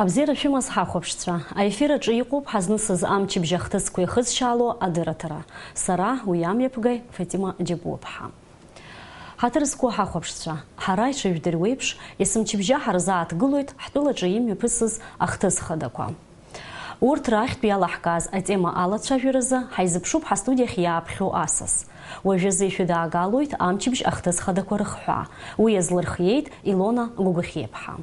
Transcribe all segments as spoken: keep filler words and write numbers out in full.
Абзиара шәымаз, ҳахәаԥшцәа! Аефир аҿы иҟоуп ҳазнысыз амчыбжь ахҭысқәа ихызшьаало адырраҭара. Сара уи амҩаԥгаҩ Фатима Џьапуаԥҳа. Ҳаҭыр зқәу ҳахәаԥшцәа, ҳара ишыжәдыруеиԥш, есымчыбжьа ҳарзааҭгылоит ҳтәылаҿы имҩаԥысыз ахҭыс хадақәа. Урҭ рахьтә иалаҳкааз атема алацәажәаразы ҳаизыԥшуп ҳастудиахь иааԥхьоу асас. Уажәазы ишәыдаагалоит амчыбжь ахҭыс хадақәа рыхҳәаа. Уи азлырхиеит Илона Гәыгәхьиаԥҳа.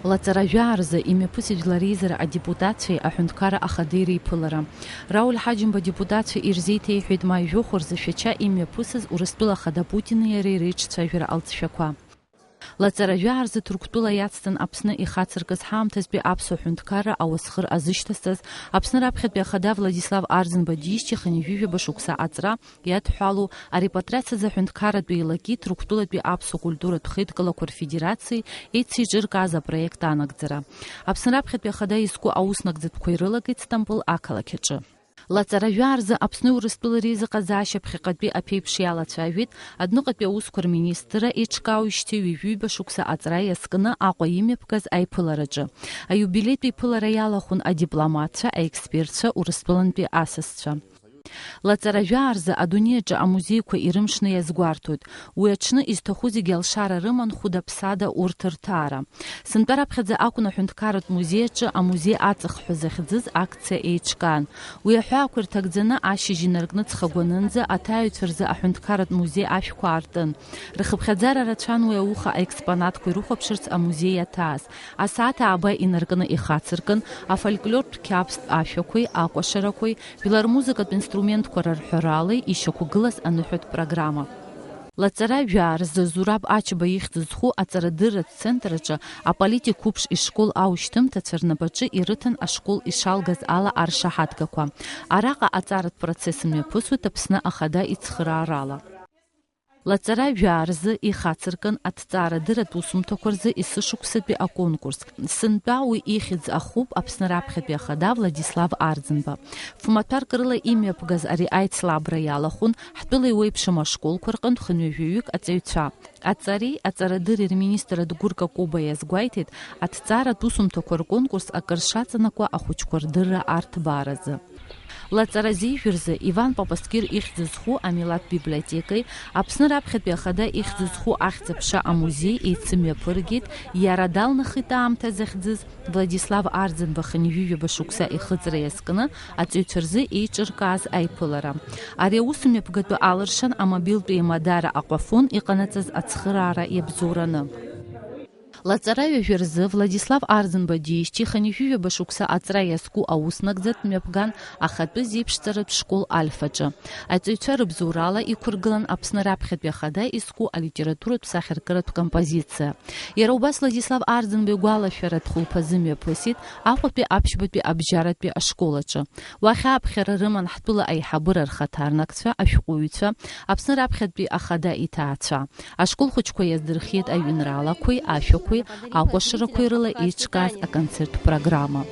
Лаҵара жәаа рзы имҩаԥысит Жәлар реизара адепутатцәеи аҳәынҭқарра ахадеи реиԥылара. Рауль Ҳаџьымба адепутатцәа ирзеиҭеиҳәеит маи жәохә рзы Шәача имҩаԥысыз Урыстәыла Ахада Путини иареи реиҿцәажәара алҵшәақәа. Лаҵара жәаа рзы Ҭырқәтәыла иацҵан Аԥсны ихацыркыз ҳаамҭазтәи аԥсуа ҳәынҭқарра ауасхыр азышьҭасҵаз Аԥсны раԥхьатәи Ахада Владислав Арӡынба диижьҭеи хынҩажәижәаба шықәса аҵра иадҳәалоу арепатриациазы аҳәынҭқарратә еилаки Ҭырқәтәылатәи аԥсуа культуратә хеидкылақәа рфедерациеи еицеиҿыркааз апроект анагӡара. Аԥсны раԥхьатәи Ахада изку ауснагӡатәқәа ирылагеит Стамбыл ақалақь аҿы. Лаҵара жәаа рзы Аԥсни Урыстәылеи реизыҟазаашьа ԥхьаҟатәи аԥеиԥш иалацәажәеит адәныҟатәи аусқәа рминистрра еиҿкаауеижьҭеи ҩажәиҩба шықәса аҵра иазкны Аҟәа имҩаԥгаз аиԥылараҿы. Аиубилеитә еиԥылара иалахәын адипломатцәа, аекспертцәа, Урыстәылантәи асасцәа. Лаҵара жәаа рзы адунеи аҿы амузеиқәа ирымшны иазгәарҭоит. Уи аҽны изҭаху зегьы алшара рыман хәыда-ԥсада урҭ рҭаара. Сынтәа раԥхьаӡа акәын аҳәынҭқарратә музеи аҿы амузеи аҵых ҳәа захьӡыз акциа еиҿкаан. Уи аҳәаақәа ирҭагӡаны ашьыжь инаркны ҵхагәанынӡа аҭаҩцәа рзы аҳәынҭқарратә музеи ашәқәа аартын. Рхыԥхьаӡара рацәан уи ауха аекспонатқәа ирыхәаԥшырц амузеи иаҭааз. Асааҭ ааба инаркны ихацыркын, афольклортә қьабзтә ашәақәеи акәашарақәеи, жәлар рмузыкатә инструментқәа рарҳәаралеи ишьақәгылаз аныҳәатә программа. Лаҵара жәаа рзы Зураб Ачба ихьӡ зху аҵарадырратә центр аҿы аполитик қәыԥш ишкол аушьҭымҭацәа рнапаҿы ирыҭан ашкол ишалгаз ала аршаҳаҭгақәа. Араҟа аҵаратә процесс мҩаԥысуеит Аԥсны Ахада ицхыраарала. Лаҵара жәаа рзы ихацыркын аҭҵаарадырратә усумҭақәа рзы есышықәсатәи аконкурс. Сынтәа уи ихьӡ ахуп Аԥсны раԥхьатәи Ахада Владислав Арӡынба. Фмаҭәарк рыла имҩаԥгаз ари аицлабра иалахәын ҳтәыла еиуеиԥшым ашколқәа рҟынтә хынҩажәаҩык аҵаҩцәа. Аҵареи аҵарадырреи рминистр Адгәыр Какоба иазгәеиҭеит, аҭҵааратә усумҭақәа рконкурс акыр шаҵанакуа ахәыҷқәа рдырра арҭбааразы. Лаҵара зеижә рзы Иван Папасқьыр ихьӡ зху амилаҭ библиотекеи Аԥсны раԥхьатәи Ахада ихьӡ зху Ахьӡ-аԥша амузеи еицымҩаԥыргеит, иара далнахит аамҭа захьӡыз Владислав Арӡынба хынҩажәижәаба шықәса ихыҵра иазкны аҵаҩцәа рзы еиҿыркааз аиԥылара. Ари аусмҩаԥгатәы алыршан амобилтә еимадара Аҟәафон иҟанаҵаз ацхыраара иабзоураны. Лаҵара ҩажәа рзы Владислав Арӡынба диижьҭеи хынҩажәижәаба шықәса аҵра иазку ауснагӡатә мҩаԥган ахатәы зеиԥшҵаратә школ Альфаҿы. Аҵаҩцәа рыбзоурала иқәыргылан Аԥсны раԥхьатәи Ахада изку алитературатә сахьаркыратә композициа. Иара убас Владислав Арӡынба игәалашәаратә хәылԥазы мҩаԥысит Аҟәатәи аԥшьбатәи абжьаратәи ашкол аҿы. Уахь ааԥхьара рыман ҳтәыла аиҳабыра рхаҭарнакцәа, ашәҟәыҩҩцәа, Аԥсны раԥхьатәи Ахада иҭаацәа. Ашкол хәыҷқәа иаздырхиеит аҩеинраалақәеи, ашәақәеи, акәашарақәеи рыла еиҿкааз аконцерттә программа.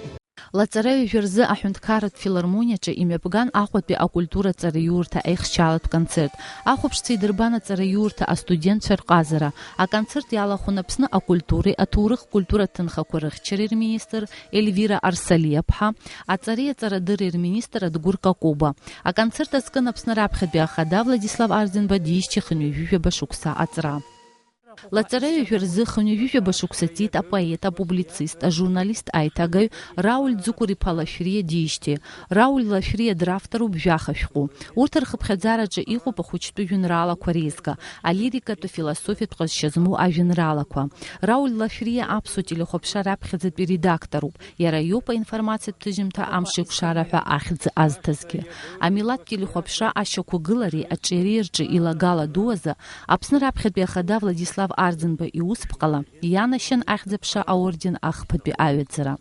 Лаҵара ҩажәа рзы аҳәынҭқарратә филармониаҿы имҩаԥган Аҟәатәи акультура ҵараиурҭа аихшьаалатә концерт. Ахәаԥшцәа идырбан аҵараиурҭа астудентцәа рҟазара. Аконцерт иалахәын Аԥсны акультуреи аҭоурых-культуратә ҭынхақәа рыхьчареи рминистр Ельвира Арсалиаԥҳа, аҵареи аҵарадырреи рминистр Адгәыр Какоба. Аконцерт азкын Аԥсны раԥхьатәи Ахада Владислав Арӡынба диижьҭеи хынҩажәижәаба шықәса аҵра. Лаҵара ҩажәа рзы хынҩажәижәаба шықәса ҵит апоет, апублицист, ажурналист аиҭагаҩ Рауль Ӡыкәыр-иԥа Лашәриа диижьҭеи. Рауль Лашәриа дравторуп жәаха шәҟәы. Урҭ рхыԥхьаӡараҿы иҟоуп ахәыҷтәы жәеинраалақәа реизга, алирикатә, афилософиатә ҟазшьа змоу ажәеинраалақәа. Рауль Лашәриа аԥсуа телехәаԥшра раԥхьаӡатәи редакторуп. Иара иоуп аинформациатә ҭыжьымҭа Амшеикәшара ҳәа ахьӡ азҭазгьы. Амилаҭтә телехәаԥшра ашьақәгылареи аҿиареи рҿы илагала ду азы Аԥсны раԥхьатәи Ахада Владислав Арӡынба иусԥҟала ианашьан Ахьӡ-аԥша аорден ахԥатәи аҩаӡара.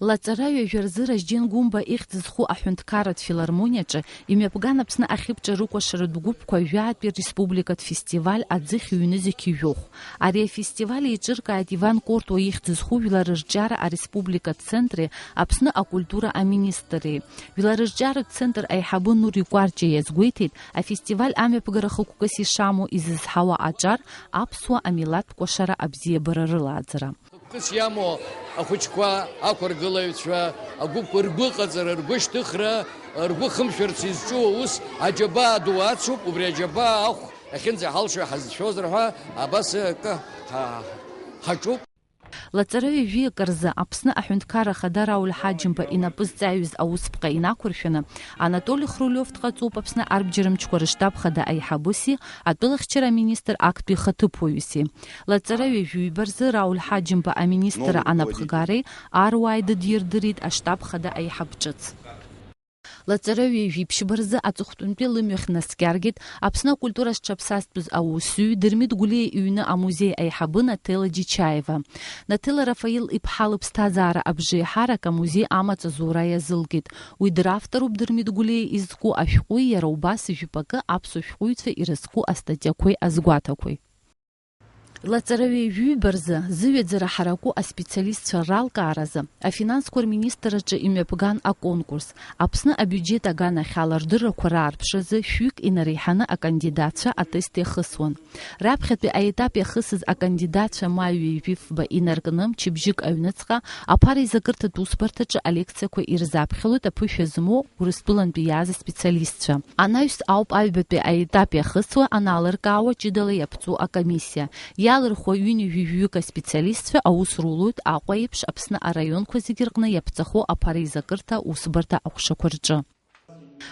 Лаҵара ҩажәа рзы Ражден Гәымба ихьӡ зху аҳәынҭқарратә филармониаҿы имҩаԥган Аԥсны ахьыԥҿарыкәашаратә гәыԥқәа жәаатәи республикатә фестиваль аӡыхь ҩнызқьи жәохә. Ари афестиваль еиҿыркааит Иван Кортуа ихьӡ зху жәлар рырҿиара ареспубликатә центри Аԥсны акультура аминистрреи. Жәлар рырҿиаратә центр аиҳабы Нури Кәарҷиа иазгәеиҭеит, афестиваль амҩаԥгара хықәкыс ишамоу изызҳауа аҿар аԥсуа амилаҭтә кәашара абзиабара рылааӡара. Хықәкыс иамоу ахәыҷқәа, ақәыргылаҩцәа, агәыԥқәа ргәыҟаҵара, ргәышьҭыхра, ргәы хымшәарц изҿу аус аџьабаа ду ацуп, убри аџьабаа ахә ахьынӡаҳалшо иҳазшәозар ҳәа абас акы ҳа-, ҳаҿуп. Лаҵараҩы жәаҩык рзы Аԥсны Аҳәынҭқарра Ахада Рауль Ҳаџьымба инапы зҵаҩыз аусԥҟа инақәыршәаны, Анатоли Хрулиов дҟаҵоуп Аԥсны арбџьармчқәа рыштаб хада аиҳабыси атәылахьчара аминистр актәи ихаҭыԥуаҩыси. Лаҵараҩы жәаҩба рзы Рауль Ҳаџьымба аминистр анапхгареи аруааи дыдирдырит аштаб хада аиҳаб ҿыц. Лаҵараҩы ҩажәи ԥшьба рзы аҵыхәтәантәи лымҩахь днаскьаргеит Аԥсны акультура зҽаԥсазтәыз аусзуҩ Дырмит Гәлиа иҩны амузеи аиҳабы Наҭела Џьичаева. Наҭела Рафаил иԥҳа лыԥсҭазаара абжеиҳарак амузеи амаҵ азура иазылкит. Уи дравторуп Дырмит Гәлиа изку ашәҟәи иара убас жәпакы аԥсуа шәҟәыҩҩцәа ирызку астатиақәеи азгәаҭақәеи. Лаҵараҩы ҩажәиба рзы зыҩаӡара ҳараку аспециалистцәа ралкааразы афинансқәа рминистрраҿы имҩаԥган аконкурс, Аԥсны абиуџьет аганахьала рдыррақәа раарԥшразы шәҩык инареиҳаны акандидатцәа атест иахысуан. Раԥхьатәи аетап иахысыз акандидатцәа маҩ ҩажәи фба инаркны мчыбжьык аҩныҵҟа аԥара изакырҭатә усбарҭаҿы алекциақәа ирзаԥхьалоит аԥышәа змоу Урыстәылантәи иааз аспециалистцәа. Анаҩс ауп аҩбатәи аетап иахысуа, аналыркаауа ҷыдала иаԥҵоу акомиссиа. Иалырхуа ҩынҩажәи жәаҩык аспециалистцәа аус рулоит Аҟәа еиԥш Аԥсны араионқәа зегьы рҟны иаԥҵахо аԥара изакырҭа усбарҭа аҟәшақәа рҿы.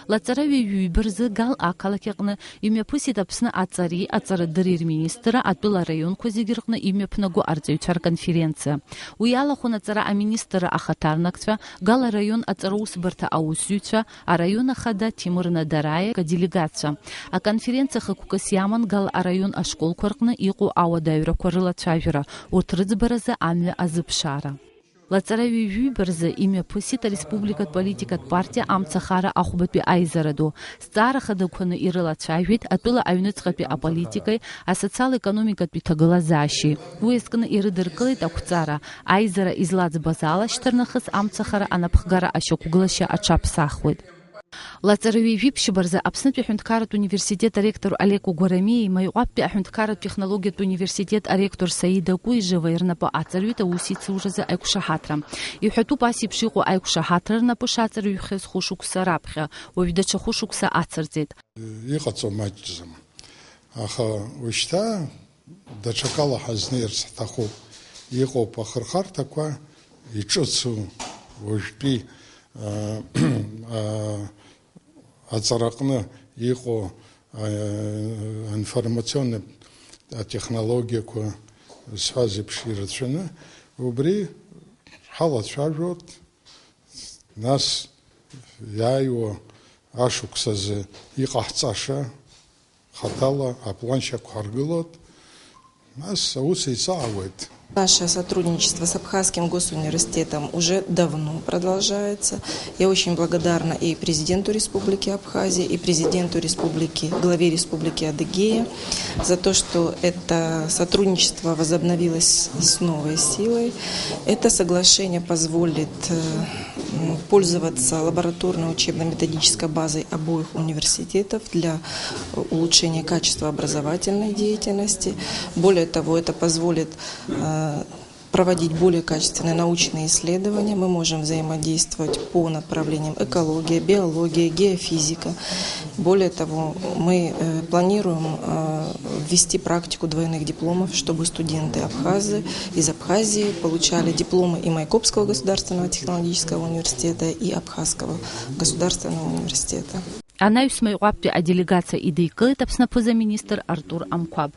Лаҵараҩы ҩажәиба рзы Гал ақалақь аҟны имҩаԥысит Аԥсны аҵареи аҵарадырреи рминистрра атәыла араионқәа зегьы рҟны имҩаԥнаго арҵаҩцәа рконференциа. Уи иалахәын аҵара аминистрра ахаҭарнакцәа, Гал араион аҵараусбарҭа аусзуҩцәа, араион ахада Ҭемыр Надараиа аделегациа. Аконференциа хықәкыс иаман Гал араион ашколқәа рҟны иҟоу ауадаҩрақәа рылацәажәара, урҭ рыӡбаразы амҩа азыԥшаара. Лаҵараҩы ҩажәиба рзы имҩаԥысит ареспубликатә политикатә партиа Амцахара ахәбатәи аизара ду. Зҵаара хадақәаны ирылацәажәеит атәыла аҩныҵҟатәи аполитикеи асоциал-економикатәи ҭагылазаашьеи. Уи азкны ирыдыркылеит ақәҵара, аизара излаӡбаз ала шьҭарнахыс амцахара анапхгара ашьақәгылашьа аҽаԥсахуеит. Лаҵараҩы ҩажәиба рзы Аԥснытәи аҳәынҭқарратә университет аректор Олег Угәарамиеи Маиҟәаптәи аҳәынҭқарратә технологиатә университет аректор Саида Кәыжевеи рнапы аҵарҩит аусеицуразы аиқәшаҳаҭра. Иҳәатәуп ас еиԥш иҟоу аиқәшаҳаҭра рнапы шаҵарҩхьаз хәышықәса раԥхьа, уажә даҽа хәышықәса ацырҵеит. Иҟаҵо маҷӡам. Аха уажәшьҭа даҽакала ҳазнеирц ҳҭахуп. Иҟоуп ахырхарҭақәа иҿыцу уажәтәи, а, а, аҵараҟны иҟоу, а, аинформационнатә атехнологиақәа зҳәаз еиԥш ирацәаны, убри ҳалацәажәоит, нас иааиуа ашықәсазы иҟаҳҵаша хаҭала аплан шьақәҳаргылоит, нас аус еицаҳауеит. Наше сотрудничество с Абхазским госуниверситетом уже давно продолжается. Я очень благодарна и президенту Республики Абхазия, и президенту Республики, главе Республики Адыгея за то, что это сотрудничество возобновилось с новой силой. Это соглашение позволит, э, м, пользоваться лабораторно-учебно-методической базой обоих университетов для улучшения качества образовательной деятельности. Более того, это позволит, э, проводить более качественные научные исследования. Мы можем взаимодействовать по направлениям экология, биология, геофизика. Более того, мы, э, планируем, э, ввести практику двойных дипломов, чтобы студенты абхазы из Абхазии получали дипломы и Майкопского государственного технологического университета, и Абхазского государственного университета. Анаҩс Маиҟәаптәи аделегациа идикылеит Аԥсны аԥыза-министр Артур Амқәаб.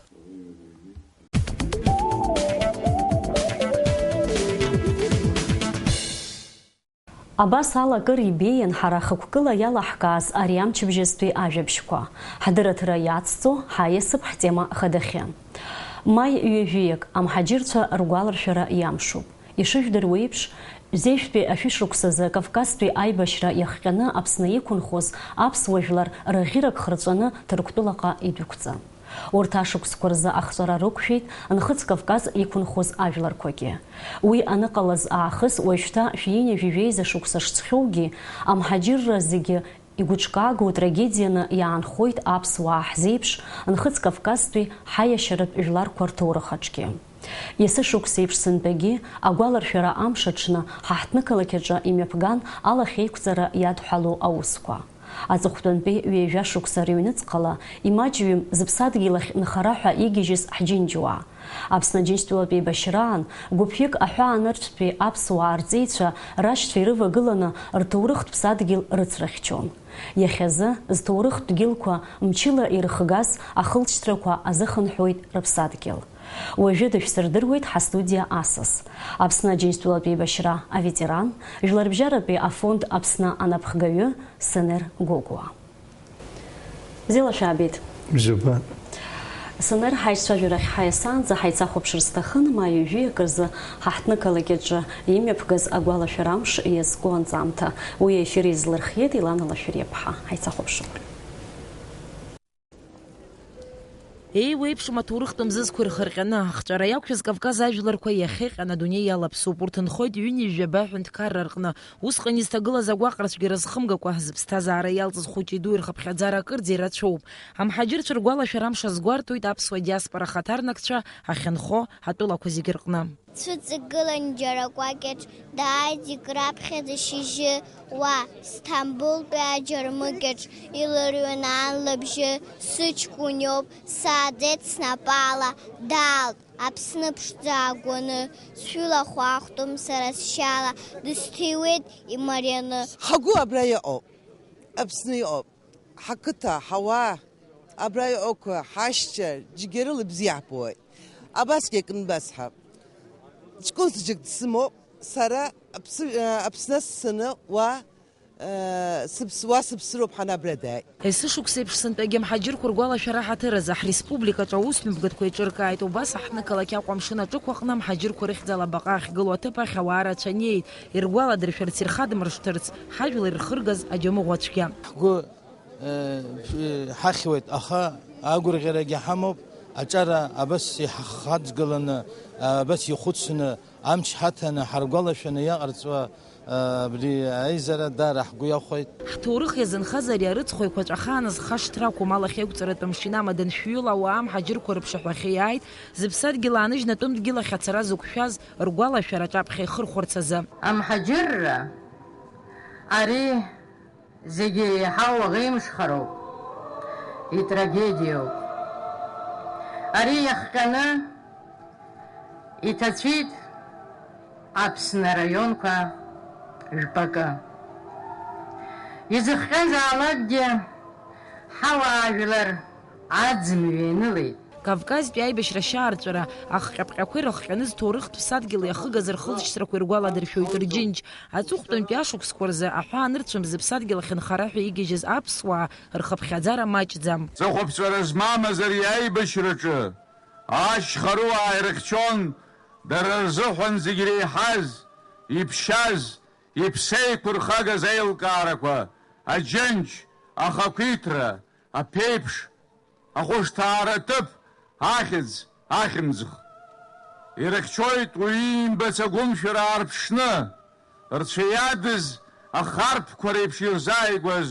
Абас ала акыр ибеиан ҳара хықәкыла иалаҳкааз ари амчыбжьазтәи ажәабжьқәа. Ҳдырраҭара иацҵо ҳаиасып ҳтема хадахьы. Маи ҩажәиак, амҳаџьырцәа ргәаларшәара иамшуп. Ишыжәдыруа еиԥш, Зежәтәи ашәышықәсазы Кавказтәи аибашьра иахҟьаны Аԥсны иқәынхоз аԥсуа жәлар рыӷьырак хырҵәаны Ҭырқәтәылаҟа идәықәҵан. Урҭ ашықәсқәа рзы ахҵәара рықәшәеит Нхыҵ Кавказ иқәынхоз ажәларқәагьы. Уи аныҟалаз аахыс уажәшьҭа шәиинижәижәеиза шықәса шҵхьоугьы, амҳаџьырра зегьы игәыҿкаагоу трагедианы иаанхоит аԥсуаа ҳзеиԥш Нхыҵ Кавказтәи ҳаиашьаратә жәларқәа рҭоурых аҿгьы. Есышықәсеиԥш сынтәагьы агәаларшәара амш аҽны ҳа ҳҭнықалақь аҿы имҩаԥган алахьеиқәҵара иадҳәалоу аусқәа. Аҵыхәтәантәи ҩажәа шықәса рыҩныҵҟала имаҷҩым зыԥсадгьыл ахь нхара ҳәа игьежьыз ҳџьынџьуаа. Аԥсны Аџьынџьтәылатә еибашьраан гәыԥҩык аҳәаанырцәтәи аԥсуаа рҵеицәа рашьцәа ирывагыланы рҭоурыхтә ԥсадгьыл рыцрыхьчон. Иахьазы зҭоурыхтә дгьылқәа мчыла ирыхгаз ахылҵшьҭрақәа азыхынҳәуеит рыԥсадгьыл. Уажәы дышәсырдыруеит ҳастудиа асас, Аԥсны Аџьынџьтәылатә еибашьра аветеран, Жәларбжьаратәи афонд Аԥсны анапхгаҩы Сенер Гогәуа. Бзиала шәаабеит. Бзиа баан. Сенер, ҳаицәажәарахь ҳаиасаанӡа ҳаицахәаԥшыр сҭахын, маи ҩажәи акы рзы ҳа ҳҭнықалақь аҿы имҩаԥгаз агәалашәара амш иазку анҵамҭа. Уи аефир излырхиеит Илана Лашәриаԥҳа. Ҳаицахәаԥшып. Еиуеиԥшым аҭоурыхтә мзызқәа ирхырҟьаны, ахҵәара иақәшәаз Кавказ ажәларқәа иахьеиҟьан адунеи иалаԥсоуп. Урҭ нхоит ҩынҩажәаба аҳәынҭқарра рҟны. Усҟан изҭагылаз агәаҟрацәгьара зхымгакәа, зыԥсҭазаара иалҵыз хәыҷи дуи рхыԥхьаӡара акырӡа ирацәоуп. Амҳаџьырцәа ргәалашәара амш азгәарҭоит аԥсуа диаспора ахаҭарнакцәа ахьынхо атәылақәа зегьы рҟны. Дцәыҵагылан џьара кәакьаҿ, дааит зегь раԥхьаӡа шьыжьы, уа, Сҭамбултәи аџьармыкьаҿ, илырҩын аан лыбжьы, сыҷкәын иоуп, сааӡеит снапала, даалт, Аԥсны ԥшӡа аагәаны, сшәылахәаахәтәым сара сшьала, дысҭиуеит имарианы. Ҳгәы абра иҟоуп, Аԥсны иҟоуп. Ҳақыҭа, ҳауаа, абра иҟоуқәа, ҳашьцәа, џьгьарыла ибзиа иаҳбоит. Абасгьы акы нбасҳәап. Ҷкәын хәыҷык дсымоуп, сара Аԥсы-, Аԥсны ссаны уа, сыԥс-, уа сыԥсыроуп ҳәа абра дааит. Есышықәсеиԥш сынтәагьы амҳаџьырқәа ргәалашәара ҳаҭыр азы ҳреспубликаҿы аусмҩаԥгатәқәа еиҿыркааит. Убас аҳҭнықалақь Аҟәа амшын аҿықәаҟны амҳаџьырқәа рыхьӡала баҟа ахьгылоу аҭыԥ ахь ауаа рацәа неит, иргәаладыршәарц, ирхадмыршҭырц, ҳажәлар ирхыргаз аџьамыӷәа цәгьа. Ҳгәы Ҳахьуеит, аха агәырӷьарагьы ҳамоуп, аҿара абас иҳахаҵгыланы, абас ихәыцны, амч ҳаҭаны, ҳаргәалашәаны иаҟарҵауа абри аизара даара ҳгәы иахәеит. Ҳҭоурых иазынхаз ари арыцхә еиқәаҵәа ахааназ хашҭра акәым, алахьеиқәҵаратә амшын амадан шәҩыла ауаа амҳаџьырқәа рыԥшаҳәахьы иааит, зыԥсадгьыл ааныжьны атәым дгьыл ахь ацара зықәшәаз ргәалашәара аҿаԥхьа ихырхәарц азы. Амҳаџьырра ари зегьы еиҳау аӷеимшхароуп, итрагедиоуп. Ари иахҟьаны иҭацәит Аԥсны араионқәа жәпакы. Изыхҟьазаалакгьы ҳауаажәлар аӡымҩа инылеит. Кавказтәи аибашьра ашьаарҵәыра ахҟьаԥҟьақәа ирыхҟьаны зҭоурыхтә ԥсадгьыл иахыгаз рхылҵшьҭрақәа иргәаладыршәоит рџьынџь. Аҵыхәтәантәи ашықәсқәа рзы аҳәаанырцәымз зыԥсадгьыл ахьынхара ҳәа игьежьыз аԥсуаа рхыԥхьаӡара маҷӡам. Ҵыхәаԥҵәара змамыз ари аибашьраҿы ашьхаруаа ирыхьчон дара рзыҳәан зегь иреиҳаз, иԥшьаз, иԥсеиқәырхагаз аилкаарақәа, аџьынџь, ахақәиҭра, аԥеиԥш, ахәышҭаара ҭыԥ, ахьӡ, ахьымӡӷ. Ирыхьчоит уаҩы имбац агәымшәара аарԥшны, рцәа иадыз ахарԥқәа реиԥш ирзааигәаз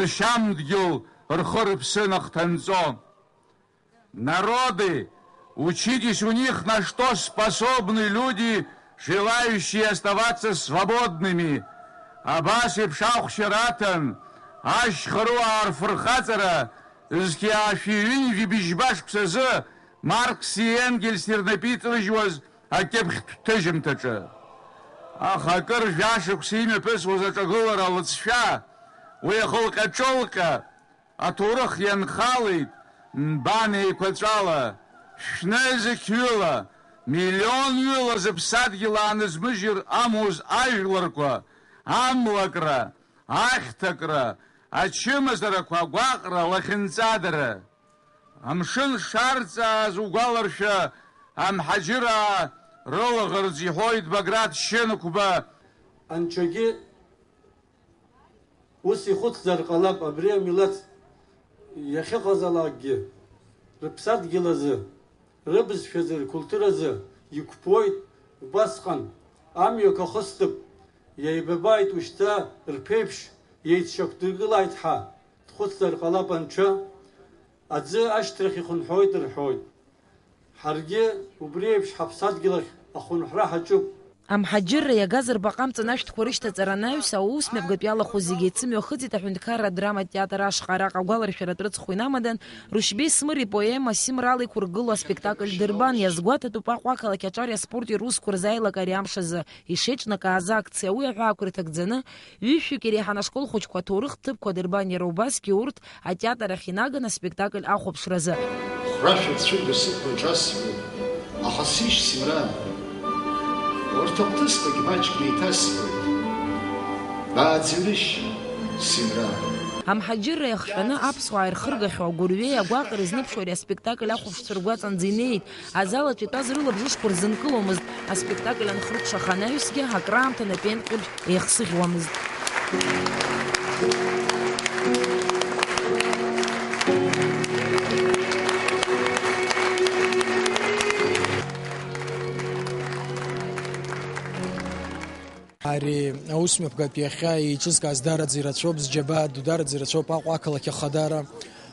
ршьам дгьыл рхы-рыԥсы нахҭанҵо. Народы, учитесь у них, на что способны люди, желающие оставаться свободными. Абас еиԥш ахәшьара аҭан, ашьхаруаа рфырхаҵара, зқьи аашәи ҩынҩажәи быжьба шықәсазы Маркси Енгельси рнапы иҵрыжьуаз акьыԥхьтә ҭыжьымҭаҿы. Аха акыр жәашықәса имҩаԥысуаз аҿагылара алыҵшәа, уи ахылҟьа-ҿылҟьа, аҭоурых ианхалеит, нбан еиқәаҵәала, шәнызқьҩыла, миллионҩыла зыԥсадгьыл аанызмыжьыр амуз ажәларқәа, амлакра, ахьҭакра, ачымазарақәа, агәаҟра, лахьынҵадара. Амшын шарҵааз угәаларшәа, амҳаџьыраа рылаӷырӡ иҳәоит Баграт Шьынқәба, Анцәагьы ус ихәыцзар ҟалап, абри амилаҭ иахьыҟазалакгьы рыԥсадгьыл азы, рыбызшәазы, ркультуразы иқәԥоит, убасҟан амҩақәа хыстып, иеибабааит ушьҭа рԥеиԥш, иеицшьақәдыргылааит ҳәа дхәыцзар ҟалап Анцәа, аӡы ашьҭрахь ихынҳәуеит рҳәоит. Ҳаргьы убри еиԥш ҳаԥсадгьыл ахь ахынҳәра ҳаҿуп. Амҳаџьырра иагаз рбаҟа амҵан ашәҭқәа рышьҭаҵара анаҩс, аус мҩаԥгатә иалахәыз зегьы еицымҩахыҵит аҳәынҭқарра адраматә театр ашҟа. Араҟа агәаларшәара атрыцхо инамадан, Рушьбеи Смыр ипоема Симрал иқәыргыло аспектакль дырбан. Иазгәаҭатәуп Аҟәа ақалақь аҿари аспорти русқәа рзы аилак ари амш азы ишеиҿнакааз акциа. Уи аҳәаақәа ирҭагӡаны, ҩышәҩык иреиҳан ашкол хәыҷқәа аҭоурых ҭыԥқәа дырбан, иара убасгьы урҭ атеатр ахь инаган аспектакль ахәаԥшразы. Хәрашәа цәык дасыԥ уаҿасуеит, аха сишь, Симран, урҭ ахҭысқәагь маҷк неиҭасҳәоит. Бааӡырышь, Симран. Амҳаџьырра иахҟьаны аԥсуаа ирхыргахьоу агәырҩеи агәаҟреи зныԥшуа ари аспектакль ахәаԥшцәа ргәаҵанӡа инеит. Азал аҿы итәаз рылабжышқәа рзынкыломызт, аспектакль анхыркәшаха анаҩсгьы акраамҭа напеинҟьабжь еихсыӷьуамызт. Ари аусмҩаԥгатә иахьа еиҿызкааз дараӡа ирацәоуп, зџьабаа ду дараӡа ирацәоуп Аҟәа ақалақь ахадара.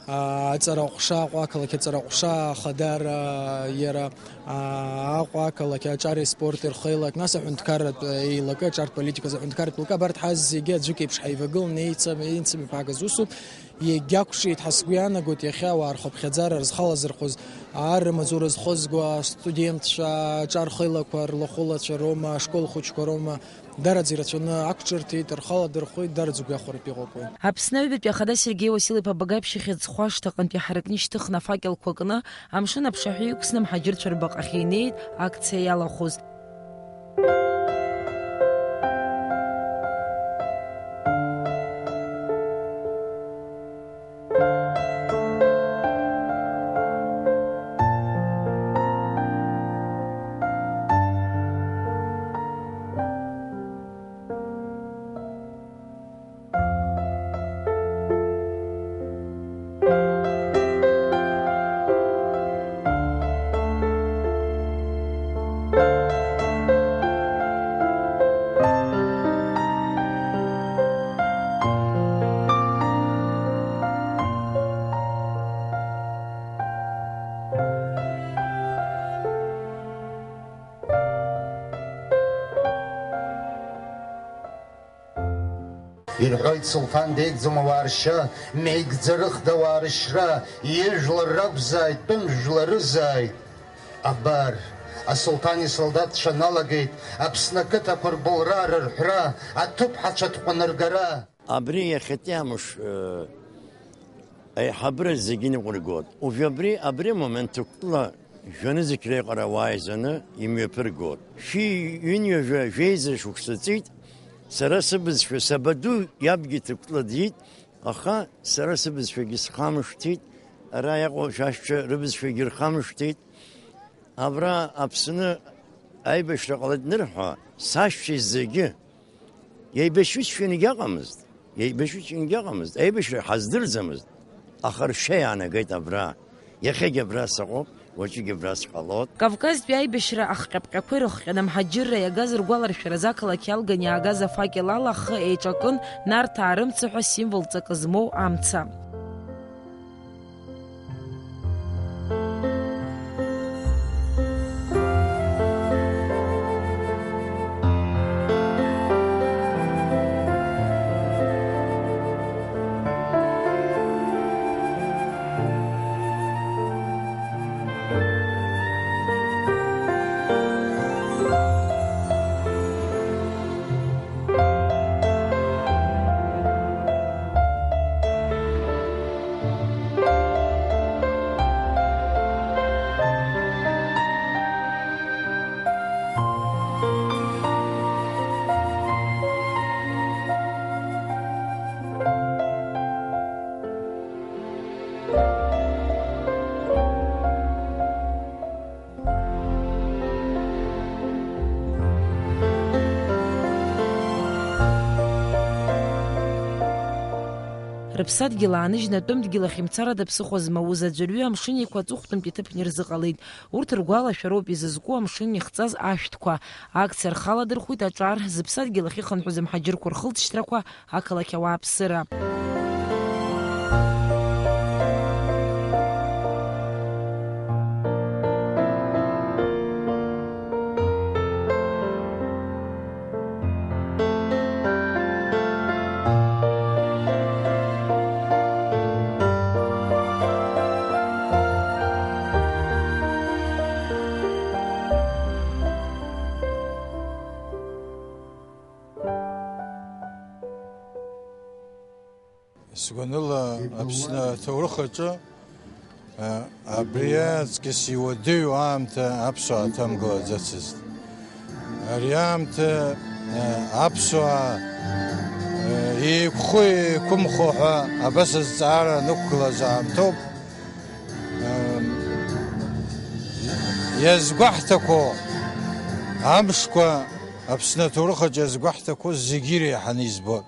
Аҵара аҟәша, Аҟәа ақалақь аҵара аҟәша ахадара, иара, а, Аҟәа ақалақь аҿари спорти рхеилак, нас аҳәынҭқарратә еилакы, аҿартә политиказ аҳәынҭқарратә еилакы, абарҭ ҳазегьы аӡәык еиԥш ҳаивагыланы еицам-, еицымҩаԥаагаз усуп. Иагьақәҿиеит ҳәа сгәы иаанагоит иахьа ауаа рхыԥхьаӡара рзхалазырхәыз, ар рымаҵура зхызго астудентцәа, аҿар хеилақәа рлахәылацәа роума, ашкол хәыҷқәа роума, дараӡа ирацәаны ақәҿырҭит, рхала дырхәит, дараӡа гәахәаратә иҟоуп уи. Аԥсны аҩбатәи ахада Сергеи Уасил-иԥа Багаԥшь ихьӡ зху ашҭаҟынтәи ҳаракны ишьҭыхны афакелқәа кны, амшын аԥшаҳәа иқәсны амҳаџьырцәа рбаҟахь инеит акциа иалахәыз. Ирҳәоит, Сулҭан деигӡом ауаа ршьа, меигӡарыхда ауаа рышьра, ижәлар ракәзааит, тәым жәларызааит. Абар, асулҭан исолдаҭцәа налагеит Аԥсны ақыҭақәа рбылра, рырҳәра, аҭыԥҳацәа ҭҟәаныргара. Абри иахьатәи амш, э, аиҳабыра зегьы ныҟәыргоит. Уажә абри, абри амомент ҭыгәҭыла жәанызқь реиҟара ауаа еизаны имҩаԥыргоит. Шәи ҩынҩажәа жәеиза шықәса ҵит, сара сыбызшәа, сабаду иабгьы ҭыгәҭыла диит, аха сара сыбызшәагьы схамышҭит, ара иҟоу шәашьцәа рыбызшәагьы рхамышҭит. Абра Аԥсны аибашьра ҟалеит нырҳәа, сашьцәа зегьы Еибашьҩышьа иагьыҟамызт, еибашьҩышьа иагьыҟамызт, аибашьра ҳаздырӡомызт, аха ршьа иаанагеит абра. Иахьагьы абра сыҟоуп, уаҵәыгьы абра сҟалоит. Кавказтәи аибашьра ахҟьаԥҟьақәа ирыхҟьаны амҳаџьырра иагаз ргәаларшәаразы ақалақь иалган иаагаз афакел ала ахы еиҿакын Нарҭаа рымца ҳәа символ ҵакы змоу амца. Аԥсадгьыл ааныжьны атәым дгьыл ахь имцарада ԥсыхәа змоуз аӡәырҩы амшын еиқәа аҵыхәтәантә иҭыԥ ирзыҟалеит. Урҭ ргәалашәароуп изызку амшын ихҵаз ашәҭқәа. Акциа рхаладырхәит аҿар, зыԥсадгьыл ахьыхынҳәыз амҳаџьырқәа рхылҵшьҭрақәа, ақалақь ауааԥсыра. Сгәаныла, Аԥсны аҭоурых аҿы, а, абри аҵкыс иуадаҩу аамҭа аԥсуаа ҭамгылаӡацызт. Ари аамҭа, а, аԥсуаа, а, еиқәхо-еиқәымхо ҳәа абас азҵаара анықәгылаз аамҭоуп. А, иазгәаҳҭақәо амшқәа, Аԥсны аҭоурых аҿы иазгәаҳҭақәо зегьы иреиҳаны избоит.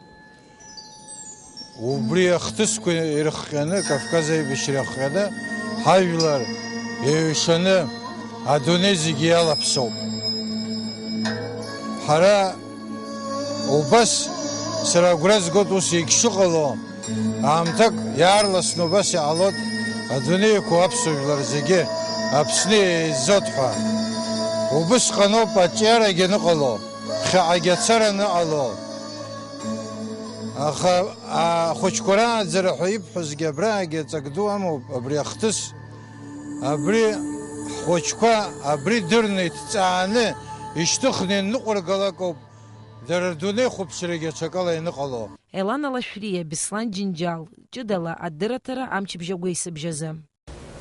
Убри ахҭысқәа ирыхҟьаны, Кавказ аибашьра иахҟьаны, ҳажәлар еиҩшаны адунеи зегьы иалаԥсоуп. Ҳара убас, сара агәра згоит ус егьшыҟало, аамҭак иаарласны убас иҟалоит, адунеи иқәу аԥсуа жәлар зегьы Аԥсны еизоит ҳәа. Убысҟаноуп аҿиарагь аныҟало, ԥхьаҟагь ацара аныҟало. Аха ахәыҷқәа рааӡара ҳәа ибҳәозгьы абраагьы аҵак ду амоуп, абри ахҭыс. Абри ҳхәыҷқәа абри дырны иҭҵааны ишьҭыхны иныҟәыргалакоуп, дара рдунеихәаԥшрагьы аҽакала ианыҟало. Елана Лашәриа, Беслан Џьынџьал, ҷыдала адырраҭара амчыбжь агәеисыбжь азы.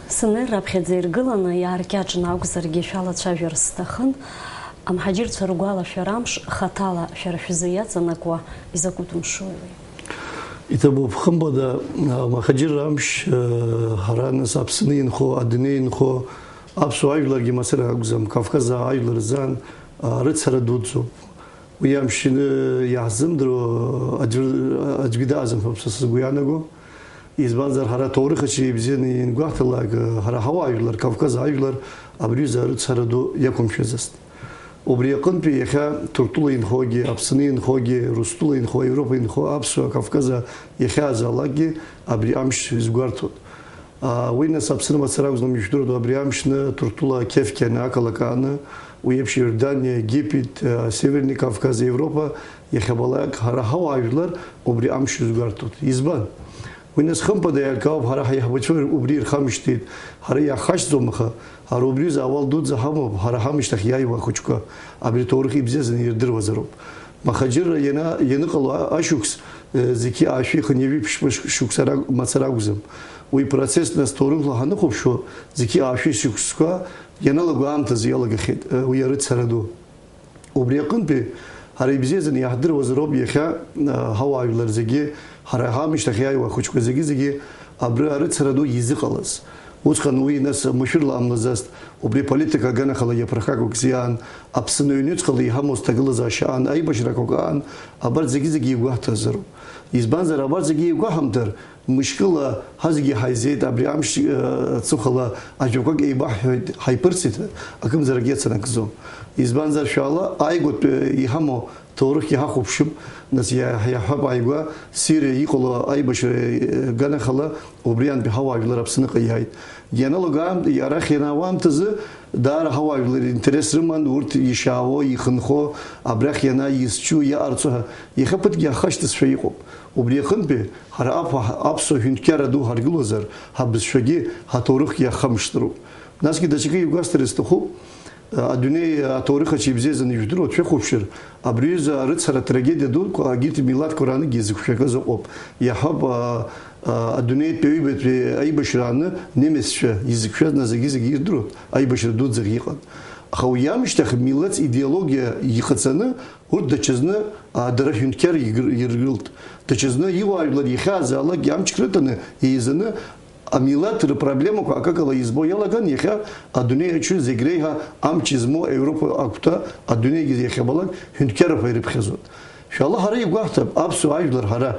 Сынер раԥхьаӡа иргыланы, иааркьаҿны акәзаргьы шәалацәажәар сҭахын, амҳаџьырцәа ргәалашәара амш хаҭала шәара шәзы иаҵанакуа изакәытә мшуи уи? Иҭабуп, хымԥада, амҳаџьырра амш, э, ҳара нас Аԥсны инхо, адунеи инхо, аԥсуа ажәларгьы мацара акәӡам, Кавказаа ажәлар рзын, а, рыцҳара дуӡӡоуп. Уи амшын иаҳзымдыруа аӡәыр-, аӡәгьы дааӡам ҳәа са сгәы иаанаго. Избанзар, ҳара аҭоурых аҿы ибзианы иангәаҳҭалак, ҳара ҳауаажәлар, Кавказ ажәлар абри аҩыза арыцҳара ду иақәымшәаӡацт. Убри аҟынтәи иахьа Ҭырқәтәыла инхогьы, Аԥсны инхогьы, Урыстәыла инхо, Европа инхо, аԥсуа, Кавказа иахьааӡалакгьы абри амш изгәарҭоит. А, уи нас Аԥсны мацара акәӡам ишәдыруеит, абри амшны Ҭырқәтәыла Кефкианы ақалақь ааны, уи еиԥш Иордание, Египет, а, Северный Кавказ, Европа, иахьабалак ҳара ҳауаажәлар убри амш изгәарҭоит. Избан? Уи нас хымԥада иаркаауп, ҳара ҳаиҳабацәа убри ирхамышҭит, ҳара иаҳхашҭӡом, аха ҳара убри азы ауал дуӡӡа ҳамоуп, ҳара ҳамышьҭахь иааиуа ахәыҷқәа абри аҭоурых ибзиаӡаны ирдыруазароуп. Махаџьырра иана-, ианыҟало а-, ашықәс, э, зқьи аашәи хынҩажәи ԥшьба ш-, шықәса рак-, мацара акәӡам. Уи процесс нас ҭоурыхла ҳанахәаԥшуа, зқьи аашәи шықәсқәа ианалаго аамҭазы иалагахьеит, э, уи арыцҳара ду. Убри аҟынтәи ҳара ибзиаӡаны иаҳдыруазароуп иахьа, э, ҳауаажәлар зегьы, ҳара ҳамышьҭахь иааиуа ахәыҷқәа зегьы-зегьы абри арыцҳара ду изыҟалаз. Усҟан уи нас машәырла ҟамлаӡацт, убри политика аганахьала иаԥырхагоу акгьы аан, Аԥсны аҩнуҵҟала иҳамоу сҭагылазаашьа аан, аибашьрақәак аан, абарҭ зегьы-зегьы игәаҳҭазароуп. Избанзар, абарҭ зегьы игәаҳамҭар, мышкыла ҳазегьы ҳаизеит, абри амш, э, ҵыхәала ажәақәак еибаҳҳәоит, ҳаиԥырҵит, акымзарак иацанакӡом. Избанзар, шәаала, ааигәатәи иҳамоу ҭоурыхгьы ҳахәаԥшып, нас иа-, иаҳҳәап, ааигәа Сириа иҟало аибашьра, э, ганахьала убри аантәи ҳауаажәлар Аԥсныҟа иааит. Ианалага аамҭ-, арахь ианаауа аамҭазы даара ҳауаажәлар интерес рыман, урҭ ишьаауа, ихынҳәуа, абрахь ианааи изҿу, иҟарҵо ҳәа, иахьа ԥыҭк иаҳхашьҭызшәа иҟоуп. Убри аҟынтәи ҳара аԥ-, аԥсуа ҳәынҭқарра ду ҳаргылозар, ҳабызшәагьы, ҳаҭоурыхгьы ҳхамышҭроуп. Насгьы даҽакы игәасҭар сҭахуп. Адунеи аҭоурых аҿы ибзиаӡаны ижәдыруа, дшәыхәаԥшыр, абри аҩыза арыцҳара атрагедиа дуқәа егьырҭ милаҭқәа рааныгьы изықәшәагаз ыҟоуп. Иаҳҳәап, а, а, адунеитәи аҩбатәи аибашьрааны немеццәа изықәшәаз, нас зегьы-зегьы ирдыруеит, аибашьра дуӡӡак иҟан. Аха уи иамышьҭахь милаҭ идеологиа иҟаҵаны, урҭ даҽазны, а, дара ҳәынҭқар игр-, иргылт. Даҽазны иуаажәлар иахьааӡаалакгьы амчк рыҭаны, еизаны, амилаҭ рыпроблемақәа акакала избо иалаган, иахьа адунеи аҿы зегь реиҳа амч змоу Европа агәҭа адунеигьы иахьабалак ҳәынҭқаррақәа ирыԥхьаӡоит. Шәала ҳара игәаҳҭап, аԥсуа ажәлар ҳара,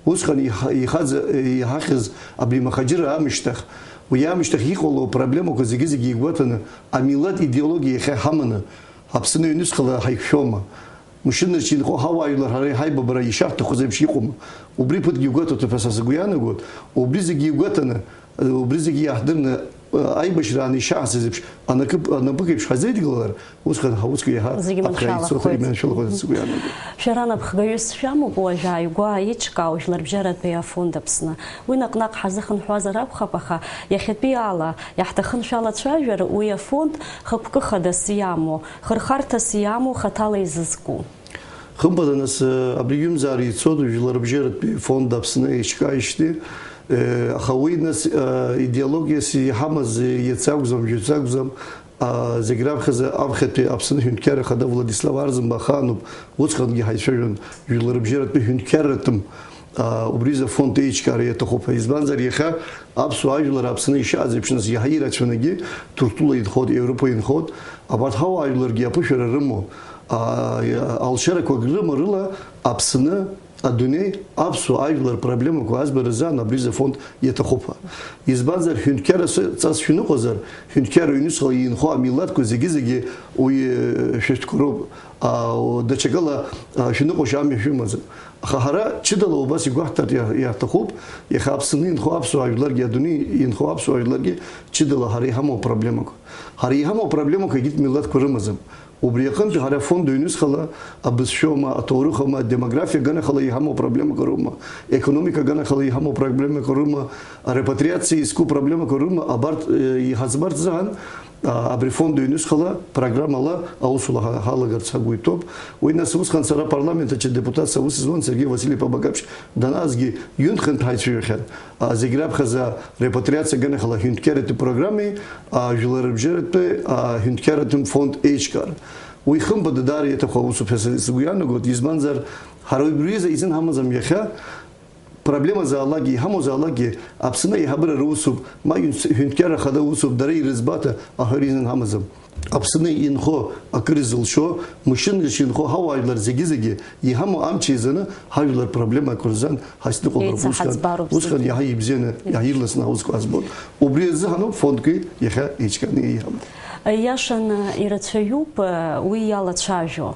Усҟан иҳа-, ихаӡа-, иҳахьыз абри Махаџьыраа аамышьҭахь, уи аамышьҭахь иҟало апроблемақәа зегьы-зегьы игәаҭаны, амилаҭ идеологиа иахьа ҳаманы, Аԥсны аҩнуҵҟала ҳаиқәшәома? Мшыннырцә инхо ҳауаажәлар ҳара иҳаибабара ишаҳҭахыз еиԥш иҟоума? Убри ԥыҭк игәаҭаҭәуп ҳәа са сгәы иаанагоит. Убри зегьы игәаҭаны, убри зегьы иаҳдырны, аибашьраан ишаҳҵаз еиԥш, анакып-, анапык еиԥш ҳазеидгылалар, усҟан ҳаусқәа иаҳа Зегьы аԥхьа маншәалахоит. Ицоит, иманшәалахоит сгәы иаанагоит. Шәара напхгаҩыс шәамоуп уажә ааигәа еиҿкаау Жәларбжьаратәи афонд Аԥсны. Уи наҟ-наҟ ҳазыхынҳәуазар акәхап, аха иахьатәи ала иаҳҭахын шәалацәажәар, уи афонд хықәкы хадас иамоу, хырхарҭас иамоу, хаҭала изызку. Хымԥада, нас, э, абри ҩымзар ицоит Жәларбжьаратәи фонд Аԥсны еиҿкааижьҭеи, э, аха уи, нас, э, идеологиас иҳамаз, э, иацы акәӡам, жәаҩацы акәӡам, а, зегь раԥхьаӡа аԥхьатәи Аԥсны Ҳәынҭқарра Ахада Владислав Арӡынба ахаануп, усҟангьы ҳаицәажәон, Жәларбжьаратәи ҳәынҭқарратәым, а, убри изы афонд еиҿкаара иаҭахуп ҳәа. Избанзар, иахьа аԥсуа ажәлар Аԥсны ишааз еиԥш, нас, иаҳа ирацәаҩнагьы Ҭырқәтәыла инхоит, Европа инхоит, абарҭ ҳауаажәларгьы аԥышәара рымоу, а, алшарақәак рыма рыла Аԥсны, адунеи, аԥсуа ажәлар рпроблемақәа азбара азы абри изы афонд иаҭахуп ҳәа. Избанзар, ҳәынҭқарра ҵас шәаныҟәазар, ҳәынҭқарра ҩнуҵҟала инхо амилаҭқәа зегьы-зегьы уи, э, шәышәҭқәа роуп. А, даҽакала, а, шәаныҟәашьа амҩа шәымаӡам. Аха ҳара ҷыдала убас игәаҳҭар иа-, иаҭахуп, иахьа Аԥсны инхо аԥсуа ажәларгьы, адунеи инхо аԥсуа ажәларгьы ҷыдала ҳара иҳамоу апроблемақәа. Ҳара иҳамоу апроблемақәа егьырҭ милаҭқәа рымаӡам. Убри аҟынтәи ҳара афонд ҩнуҵҟала абызшәоума, аҭоурыхоума, адемографиа аганахьала иҳамоу проблемақәа роума, економика аганахьала иҳамоу проблемақәа роума, арепатриациа изку проблемақәа роума, абарҭ, э, иҳаӡбарц азыҳәан, а, абри афонд ҩнуҵҟала программала аусура ҳа-, ҳалагарц ҳгәы иҭоуп. Уи, нас, усҟан сара апарламент аҿы адепутатс аус зуан Сергеи Васильев-иԥа Багаԥшь данаазгьы ҩынтә-хынтә ҳаицәажәахьан. А, зегь раԥхьаӡа репатриациа аганахьала аҳәынҭқарратәи программеи, а, жәларыбжьаратәи, а, аҳәынҭқарратәи фонд еиҿкаара. Уи, хымԥада, даара иаҭаху аусуп ҳәа сгәы иаанагоит, избанзар, ҳара убри изы изын ҳамаӡам иахьа, проблемазаалакгьы, иҳамоузаалакгьы, Аԥсны аиҳабыра русуп, ма ҩынц-, ҳәынҭқарра ахада усуп, дара ирызбата, аҳәара изын ҳамаӡам. Аԥсны инхо, акыр изылшо, мшыннырцә инхо ҳауаажәлар зегьы-зегьы иҳамоу амч еизаны ҳажәлар проблемақәа рзын ҳазныҟәалароуп. Усҟан, Еицаҳаӡбароуп усҟан зегьы. Иаҳа ибзианы, иаҳа ирласны ҳаусқәа ҳазбон. Убри азыҳәаноуп фондки иахьа еиҿкааны иҳамоу. Иашан, ирацәаҩуп, уи иалацәажәо.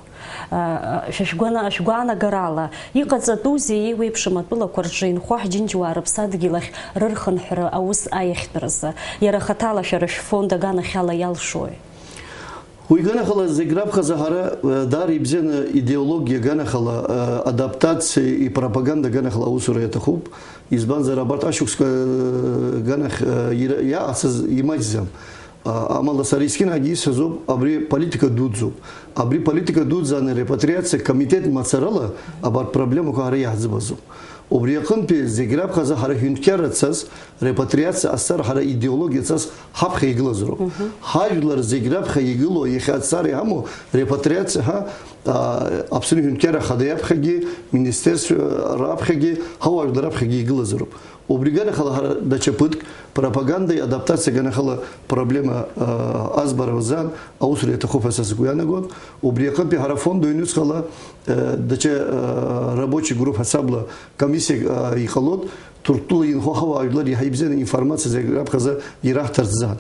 Шәа шәгәана-, шәгәаанагарала, иҟаҵатәузеи еиуеиԥшым атәылақәа рҿы инхо ҳџьынџьуаа рыԥсадгьыл ахь рырхынҳәра аус аиахьтәразы? Иара хаҭала шәара шәфонд аганахьала иалшои? Уи ганахьала зегь раԥхьаӡа ҳара, э, даара ибзианы идеологиа ганахьала, э, адаптациа, ипропаганда ганахьала аусура иаҭахуп. Избанзар, абарҭ ашықәсқәа, э, ганахь, э, ира-, иаҟацаз имаҷӡам. А, амала сара есқьынагьы исҳәазоуп, абри политика дуӡӡоуп. Абри политика дуӡӡаны репатриациа комитет мацарала абарҭ проблемақәа ҳара иаҳӡыбаӡом. Убри аҟынтәи зегь раԥхьаӡа ҳара ҳәынҭқарра цас, репатриациа ҟазҵара ҳара идеологиа цас ҳаԥхьа игылазароуп. Мгм. Ҳажәлар зегь раԥхьа игылоу, иахьа аҭҵаара иҳамоу репатриациа ҳәа, а, Аԥсны Ҳәынҭқарра Ахада иаԥхьагьы, министерство раԥхьагьы, ҳауаажәлар раԥхьагьы игылазароуп. Убри ганахьала ҳара даҽа ԥыҭк, пропагандеи адаптациа ганахьала проблема, а, азбара азыҳәан аусура иаҭахуп ҳәа са сгәы иаанагон. Убри аҟынтәи ҳара афонд ҩнуҵҟала, а, даҽа, а, рабочий групп ҳасабла комиссиак, а, иҟалоит, Ҭырқәтәыла инхо ҳауаажәлар иаҳа ибзианы информациа зегь раԥхьаӡа ираҳҭарц азыҳәан.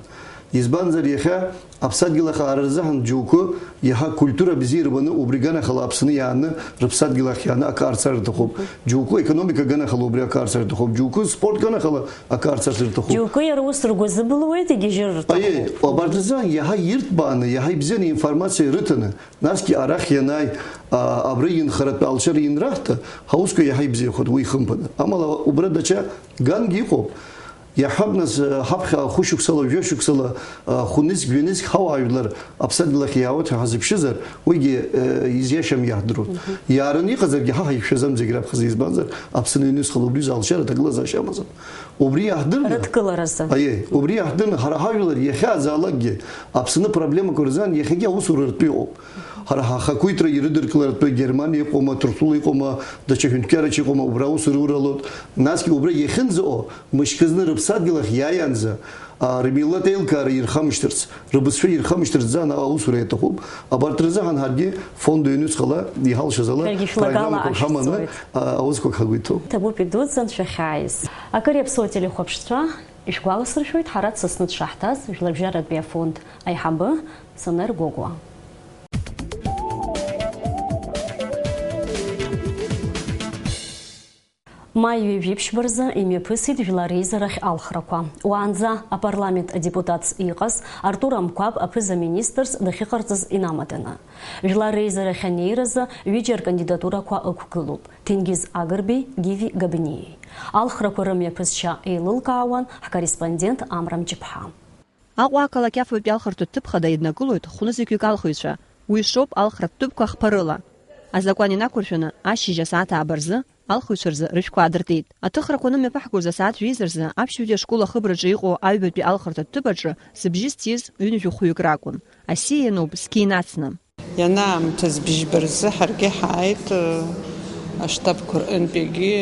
Избанзар, иахьа аԥсадгьыл ахаара рзыҳәан џьоукы иаҳа культура бзиа ирбаны убри ганахьала Аԥсны иааны, рыԥсадгьыл ахь иааны акы ҟарҵар рҭахуп. Џьоукы економика ганахьала убри акы ҟарҵар рҭахуп. Џьоукы спорт ганахьала акы ҟарҵар рҭахуп. Џьоукы иара ус ргәы азыбылуеит, егьижьыр рҭахуп. Аиеи, абарҭ рзы иаҳа ирҭбааны, иаҳа ибзианы информациа рыҭаны, насгьы арахь ианааи, а, абра инхаратәы алшара инраҳҭа, ҳаусқәа иаҳа ибзиахоит, уи хымԥада. Амала убра даҽа гангьы иҟоуп. Иаҳҳәап, нас, ҳаԥхьа хәышықәсала, жәашықәсала, хәнызқь, жәанызқь ҳауаажәлар аԥсадгьыл ахь иаауеит ҳәа ҳазыԥшызар, уигьы, э, изиашам иаҳдыруеит. Мгм. Иаараны иҟазаргьы ҳа ҳаиқәшәаӡам зегь раԥхьаӡа, избанзар, Аԥсны ианысхала убри залшара аҭагылазаашьа амаӡам. Убри иаҳдырны, Рыдкыларазы. Аиеи, убри иаҳдырны ҳара ҳажәлар иахьааӡаалакгьы Аԥсны проблемақәа рзын иахьагьы аусура ртәы иҟоуп. Ҳара ҳахақәиҭра ирыдыркылартә Германиа иҟоума, Ҭырқәтәыла иҟоума, даҽа ҳәынҭқарраҿы иҟоума, убра аус руралоит. Насгьы убра иахьынӡаҟоу, мышкызны рыԥсадгьыл ахь иааиаанӡа, а, рмилаҭ аилкаара ирхамышҭырц, рыбызшәа ирхамышҭырц азы анаҟа аусура иаҭахуп. Абарҭ рзыҳәан ҳаргьы фонд ҩнуҵҟала иҳалшаз ала Шәаргьы шәлагала программақәак ҳаманы, ашәҵоит. А, аусқәак ҳагәы иҭоуп. Ҭабуп идуӡӡан шәахьааиз. Акыр иаԥсоу ателехәаԥшцәа, ишәгәаласыршәоит, ҳара дсасны дшаҳҭаз Жәларбжьаратәи афонд аиҳабы Сонер Гогәуа. Маи ҩажәи ԥшьба рзы имҩаԥысит жәлар реизарахь алхрақәа. Уаанӡа апарламент адепутатс иҟаз Артур Амқәаб аԥыза-министрс дахьыҟарҵаз инамаданы, жәлар реизарахь анеиразы ҩыџьа ркандидатурақәа ықәгылоуп, Ҭенгиз Агрбеи, Гиви Габниеи. Алхрақәа рымҩаԥысшьа еилылкаауан ҳкорреспондент Амра Мҷыԥҳа. Аҟәа ақалақь афбатәи алхратә ҭыԥ хада иднакылоит хәнызқьҩык алхыҩцәа. Уи шоуп алхратә ҭыԥқәа хԥа рыла. Азакәан инақәыршәаны, ашьыжь асааҭ ааба рзы алхыҩцәа рзы рышәқәа аадыртит. Аҭыхрақәа анымҩаԥаҳгоз асааҭ жәеиза рзы аԥшьбатәи ашкол ахыбраҿы иҟоу аҩбатәи алхратә ҭыԥ аҿы зыбжьы зҭиз ҩынҩажәи хәҩык ракәын. Асиа иануп зқьы инацны. Ианаамҭаз бжьба рзы ҳаргьы ҳааит, аштабқәа рҟынтәигьы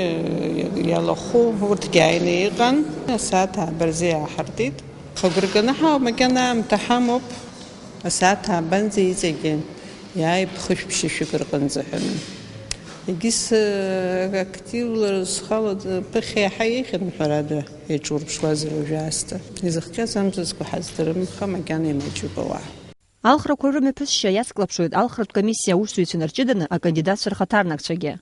иалахәу урҭгьы ааины иҟан, асааҭ ааба рзы иааҳартит. Хагәырганы ҳауп, макьана аамҭа ҳамоуп, асааҭ ааба анӡа иҵегьы иааип хышә-ԥшьышәык рҟынӡа ҳәаны. Егьыс, активла схала ԥыхьа иаҳа еиӷьын, ҳәарада, иаҿурԥшуазар уажәы аасҭа. Изыхҟьаз амзызқәа ҳаздырам, аха макьана имаҷуп ауаа. Алхрақәа рымҩаԥысшьа иацклаԥшуеит алхратә комиссиа аусзуҩцәа нарҷыданы акандидатцәа рхаҭарнакцәагьы.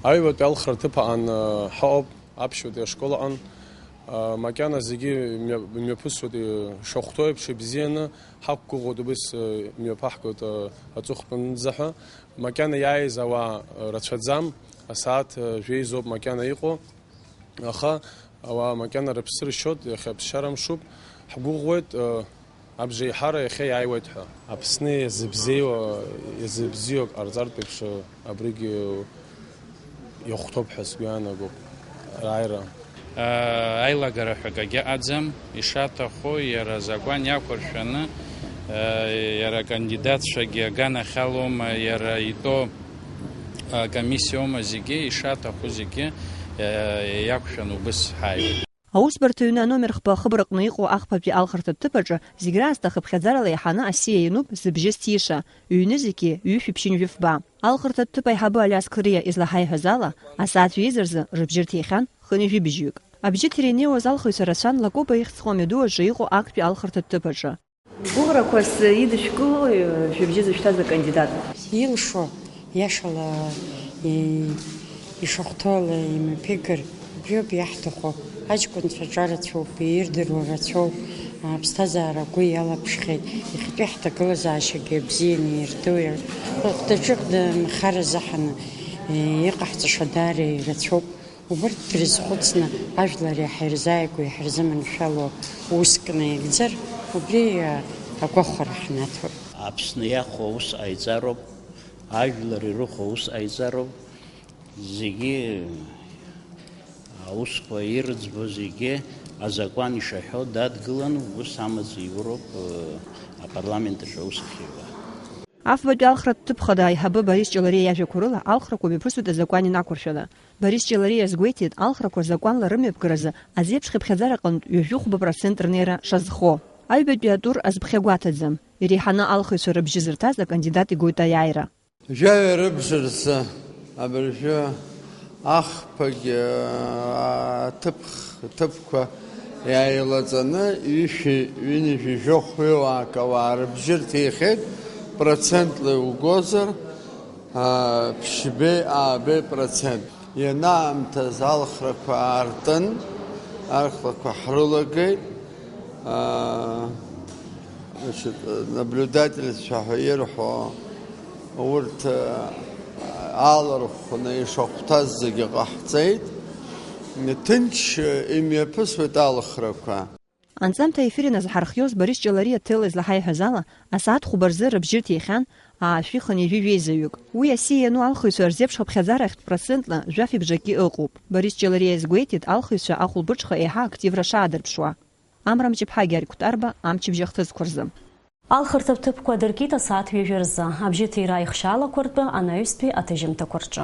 Аҩбатәи алхратә ҭыԥ аҟан, э, ҳаҟоуп, аԥшьбатәи ашкол аҟан, э, макьана зегьы мҩа-, мҩаԥысуеит, э, ишахәҭоу еиԥш ибзианы, ҳақәгәыӷуеит, убыс, э, имҩаԥаҳгоит, э, аҵыхәтәанӡа ҳәа. Макьана иааиз ауаа, э, рацәаӡам, асааҭ, э, жәеизоуп макьана иҟоу. Аха ауаа макьана рыԥсы ршьоит, иахьа ԥсшьара мшуп, ҳгәыӷуеит, э, абжеиҳара иахьа иааиуеит ҳәа. Аԥсны иазыбзеиуа, иазыбзиоу ак ҟарҵартә еиԥш, э, абригьы иахәҭоуп ҳәа сгәы иаанагоуп, рааира. Э, аилагара ҳәа акагьы ыҟаӡам, ишаҭаху иара азакәан иақәыршәаны, э, иара акандидатцәагьы аганахьалоума, иара итәоу акомиссиоума, зегьы ишаҭаху зегьы, э, иақәшәан убыс ҳааиуеит. Аусбарҭа аҩны аномер хԥа ахыбраҟны иҟоу ахԥатәи алхырҭатә ҭыԥ аҿы зегь раасҭа хыԥхьаӡарала еиҳаны асиа иануп зыбжьы зҭиша, ҩны зегьы ҩышәи ԥшьынҩажәи фба. Алхырҭатә ҭыԥ аиҳабы Алиас Қыриа излаҳаиҳәаз ала, асааҭ жәеиза рзы рыбжьы рҭихьан хынҩажәи бжьҩык. Абжьы ҭира инеиуаз алхыҩцәа рацәан Лакоба ихьӡ зху амҩаду аҿы иҟоу актәи алхырҭатә ҭыԥ аҿы. Гәыӷрақәас идышәкылои, э, шәыбжьы зышәҭаз акандидат? Илшо, иашала, и-, ишахәҭоу ала имҩаԥигар, убриоуп иаҳҭаху. Аҷкәынцәа аҿар рацәоуп, ирдыруа рацәоуп, аԥсҭазаара агәы иалаԥшхьеит, иахьатәи ҳҭагылазаашьагьы бзианы ирдыруеит. Хәдаҿыхда нхара заҳаны, э, иҟаҳҵаша даара ирацәоуп. Убырҭ дрызхәыцны, ажәлар иаҳа ирзааигәоу, иҳарзыманшәалоу уск наигӡар, убри агәахәара ҳнаҭоит. Аԥсны иахәо аус ҟаиҵароуп, ажәлар ирыхәо аус ҟаиҵароуп, зегьы аусқәа ирыӡбо зегьы азакәан ишаҳәо дадгылан, ус амаҵ иуроуп, э, апарламент аҿы аус ахьиуа. Афбатәи алхратә ҭыԥ хада аиҳабы Борис Ҷалариа иажәақәа рыла, алхрақәа мҩаԥысуеит азакәан инақәыршәаны. Борис Ҷалариа иазгәеиҭеит, алхрақәа закәанла рымҩаԥгаразы азеиԥш хыԥхьаӡара аҟынтә ҩажәи хәба процент рнеира шазхо. Аҩбатәи атур азԥхьа гәаҭаӡам. Иреиҳаны алхыҩцәа рыбжьы зырҭаз акандидат игоит аиааира. Жәаҩа рыбжа рзы абыржәы ахԥагь, аа, ҭыԥх-, ҭыԥқәа иааилаҵаны, ҩышәи ҩынҩажәи жәохәҩык ауаа рыбжьы рҭихьеит, процентла иугозар, аа, ԥшьбеи аабеи процент. Ианаамҭаз алхрақәа аартын, алхрақәа ҳрылагеит. Аа, значит, наблюдательцәа ҳәа ирҳәо урҭ, аа, алархәны ишахәҭаз зегьы ҟаҳҵеит. Ҭынч имҩаԥысуеит алхрақәа. Анҵамҭа аефир ианазҳархиоз Борис Ҷалариа ҭел излаҳаиҳәаз ала, асааҭ хәба рзы рыбжьы рҭихьан аашәи хынҩажәи жәеизаҩык. Уи асиа иану алхыҩцәа рзеиԥш хыԥхьаӡара ахьтә процентла жәаф ибжаки ыҟоуп. Борис Ҷалариа иазгәеиҭеит алхыҩцәа ахәылбыҽха еиҳа активра шаадырԥшуа. Амра Мҷыԥҳа, Гьаргь Кәтарба, амчыбжь ахҭысқәа рзы. Алхырҭа ҭыԥқәа дыркит асааҭ ҩажәа рзы, абжьыҭира аихшьаалақәа ртәы анаҩстәи аҭыжьымҭақәа рҿы.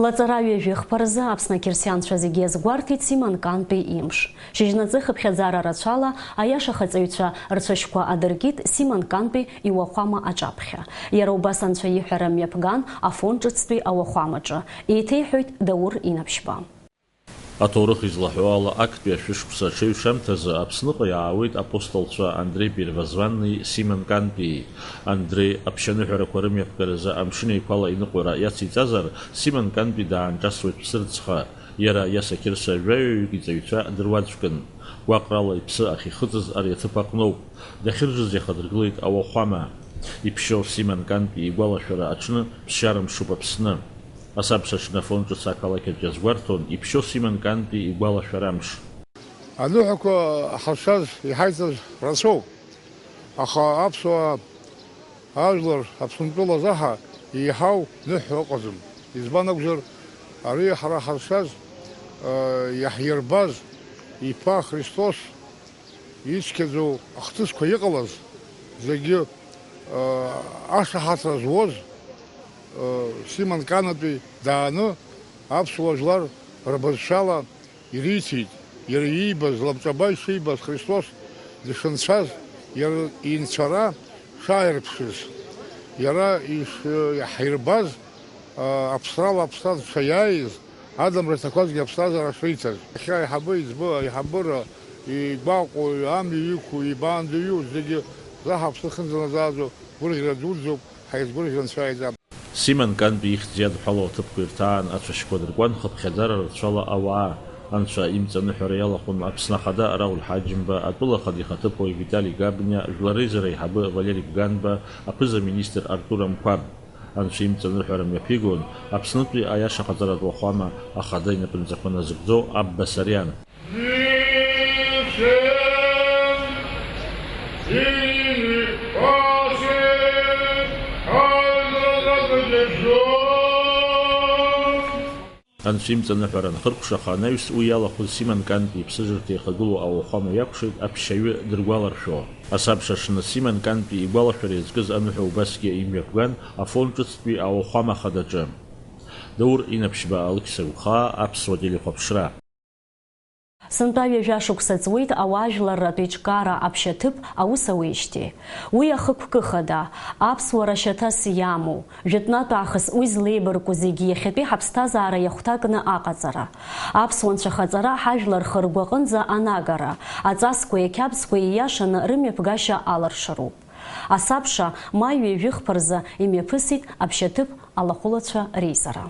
Лаҵара ҩажәихԥа рзы Аԥсны ақьырсианцәа зегьы иазгәарҭеит Симон Кантәи имш. Шьыжьнаҵы хыԥхьаӡара рацәала аиашахаҵаҩцәа рцәашьқәа адыркит Симон Кантәи иуахәама аҿаԥхьа. Иара убас анцәа иҳәара мҩаԥган Афон ҿыцтәи ауахәамаҿы, еиҭеиҳәоит Даур Инаԥшьба. Аҭоурых излаҳәо ала, актәи ашәышықәса аҽеиҩшамҭазы Аԥсныҟа иаауеит апостолцәа Андреи Первозванни Симон Кантәии. Андреи аԥшьаныҳәарақәа рымҩаԥгаразы Амшын Еиқәала иныҟәара иациҵазар, Симон Кантәи даанҿасуеит Ԥсырӡха. Иара Иаса Қьырса жәаҩаҩык иҵаҩцәа дыруаӡәкын. Гәаҟрала иԥсы ахьихыҵыз ари аҭыԥ аҟноуп. Дахьыржыз иахадыргылеит ауахәама. Иԥшьоу Симон Кантәи игәалашәара аҽны ԥсшьара мшуп Аԥсны. Асабша аҽны Афон ҿыц ақалақь аҿы иазгәарҭон иԥшьоу Симон Кантәи игәалашәара амш. Аныҳәақәа ҳазшаз, иҳаиҵаз рацәоуп, аха аԥсуаа ажәлар Аԥсынтәыла заҳа еиҳау ныҳәа ыҟаӡам. Избан акәзар, ари ҳара ҳазшаз, э, иаҳирбаз иԥа Христос ицқьаӡоу ахҭысқәа иҟалаз зегьы, э, ашаҳаҭра зуаз, э, Симон Канатәи дааны аԥсуа жәлар рбызшәала ирицәеит, иара иибаз, лабҿаба ишибаз, Христос дшынцәаз, иара инцәара шааирԥшыз, иара ишиаҳирбаз, а, аԥсрала аԥсра дшаиааиз, адамра зҭақәазгьы аԥсҭазаара шеицыз. Иахьа аиҳабы иӡбо, аиҳабыра игәаҟуа, амҩа иқәу, ибаандаҩу зегьы заҳ аԥсы хынӡаназааӡо гәырӷьара дуӡӡоуп, ҳаизгәырӷьо Анцәа иаиҵап. Симон Кантәи ихьӡ иадҳәалоу аҭыԥқәа ирҭаан ацәашьқәа дыркуан хыԥхьаӡара рацәала ауаа. Анцәа имҵаныҳәара иалахәын Аԥсны Ахада Рауль Ҳаџьымба, атәыла Ахада ихаҭыԥуаҩ Витали Габниа, Жәлар Реизара аиҳабы Валери Гганба, аԥыза-министр Артур Амқәаб. Анцәа имҵаныҳәара мҩаԥигон Аԥснытәи аиашахаҵаратә уахәама Ахада инапынҵақәа назыгӡо Абба Сариан. Анцәа имҵаныҳәара анхыркәшаха анаҩс, уи иалахәыз Симон Кантәи иԥсыжырҭа ихагылоу ауахәама иакәшеит аԥшьаҩы дыргәаларшәо. Асабша аҽны Симон Кантәи игәалашәара иазкыз аныҳәа убасгьы имҩаԥган Афон ҿыцтәи ауахәама хадаҿы. Даур Инаԥшьба, Алықьса Гәхаа, Аԥсуа телехәаԥшра. Сынтәа ҩажәа шықәса ҵуеит ауаажәларратә еиҿкаара аԥшьаҭыԥ аус ауеижьҭеи. Уи ахықәкы хада, аԥсуара шьаҭас иамоу, жәытәнатә аахыс уи злеибарку зегьы иахьатәи ҳаԥсҭазаара иахәҭакны аҟаҵара. Аԥсуа нцәахаҵара ҳажәлар рхы-ргәы аҟынӡа анагара, аҵасқәеи ақьабзқәеи ииашаны рымҩаԥгашьа аларшароуп. Асабша маи ҩажәихԥа рзы имҩаԥысит аԥшьаҭыԥ алахәылацәа реизара.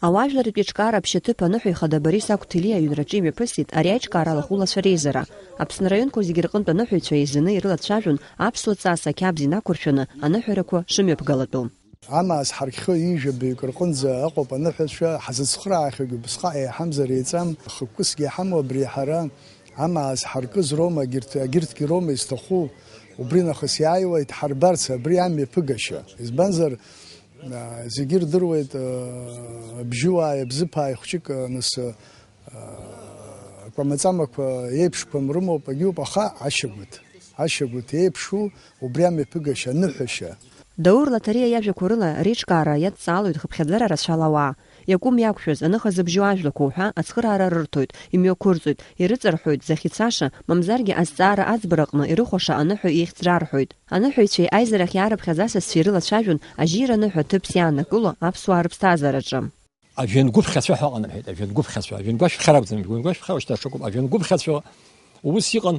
Ауаажәларратә еиҿкаара аԥшьаҭыԥ аныҳәа ихада Борис Агәҭелиа аҩнраҿы имҩаԥысит ари аиҿкаара алахәылацәа реизара. Аԥсны араионқәа зегьы рҟынтә аныҳәаҩцәа еизаны ирылацәажәон аԥсуа ҵас ақьабз инақәыршәаны аныҳәарақәа шымҩаԥгалатәу. Амаа зҳаркхьоу ҩажәа баҩык рҟынӡа ыҟоуп аныҳәацәа, ҳазыцхраахьоугьы убысҟак еиҳамзар еиҵам, хықәкысгьы иҳамоу абри ҳара, амаа зҳаркыз роума, егьырҭ, егьырҭгьы роума изҭаху, убри нахыс иааиуа идҳарбарц, абри амҩаԥыгашьа. Избанзар, аа, зегьы ирдыруеит, аа, абжьыуааи абзыԥааи хәҷык, аа, нас, аа, акәамаҵамақәа еиԥшқәам рымоуп, агьоуп, аха ашьагәыҭ, ашьагәыҭ еиԥшу, убри амҩаԥыгашьа, аныҳәашьа. Даур Лаҭариа иажәақәа рыла, реиҿкаара иадҵаалоит хыԥхьаӡара рацәала ауаа. Иакәым иақәшәаз, аныха зыбжьоу ажәлақәа уҳәа ацхыраара рырҭоит, имҩақәырҵоит, ирыҵарҳәоит, захьцаша, мамзаргьы азҵаара аӡбараҟны ирыхәаша аныҳәа ихьӡ рарҳәоит. Аныҳәаҩцәеи аизарахь иаарыԥхьаз асасцәеи рылацәажәон ажьира аныҳәа ҭыԥс иааннакыло аԥсуаа рыԥсҭазаараҿы. Ажәҩангәыԥхьацәа ҳәа ыҟан рҳәеит, ажәҩангәыԥхьацәа, ажәҩангәашәԥхьа ракәӡам, ажәҩангәашәԥхьа шьҭа ҽакуп, ажәҩангәыԥхьацәа ус иҟан,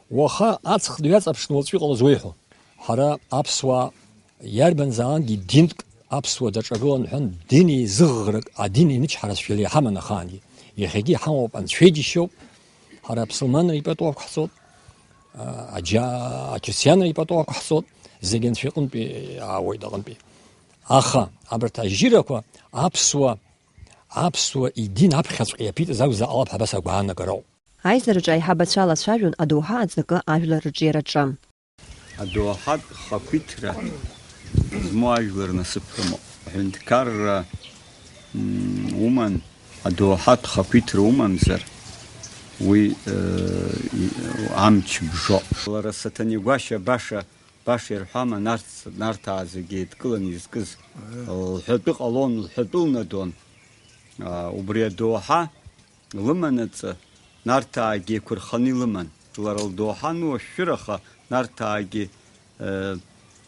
уаха аҵх дҩаҵаԥшны уаҵәы иҟалаз уеиҳәо. Ҳара аԥсуаа иарбанзаалакгьы динк аԥсуа даҿагылан ҳәан, дин еизыӷӷрак, адин еинычҳаразшәала иҳаман ахаангьы. Иахьагьы иҳамоуп, Анцәа иџьшьоуп, ҳара аԥсылманра ипату ақәҳҵоит, а, аџьа-, ачысианра ипату ақәҳҵоит, зегь Анцәа иҟынтәи аауеит аҟынтәи. Аха абарҭ ажьырақәа аԥсуа, аԥсуа идин аԥхьаҵәҟьа иаԥиҵаз акәзар ҟалап ҳәа абас агәаанагароуп. Аизараҿы аиҳабацәа лацәажәон адоуҳа аҵакы ажәлар рҿиараҿы. Адоуҳатә хақәиҭра змоу ажәлар насыԥ рымоуп. Аҳәынҭқарра, м, уман, адоуҳатә хақәиҭра умамзар, Уи, э, и-, амч бжо. Лара Саҭанеи Гәашьа баша, баша ирҳәама, Нарҭ-, Нарҭаа зегьы еидкыланы изкыз? Лҳәатәы ҟалон, лҳәатәы лнадон. А, убри адоуҳа лыманаҵы Нарҭаагьы еиқәырханы илыман. Лара лдоуҳа ануашәшәыраха, Нарҭаагьы, э,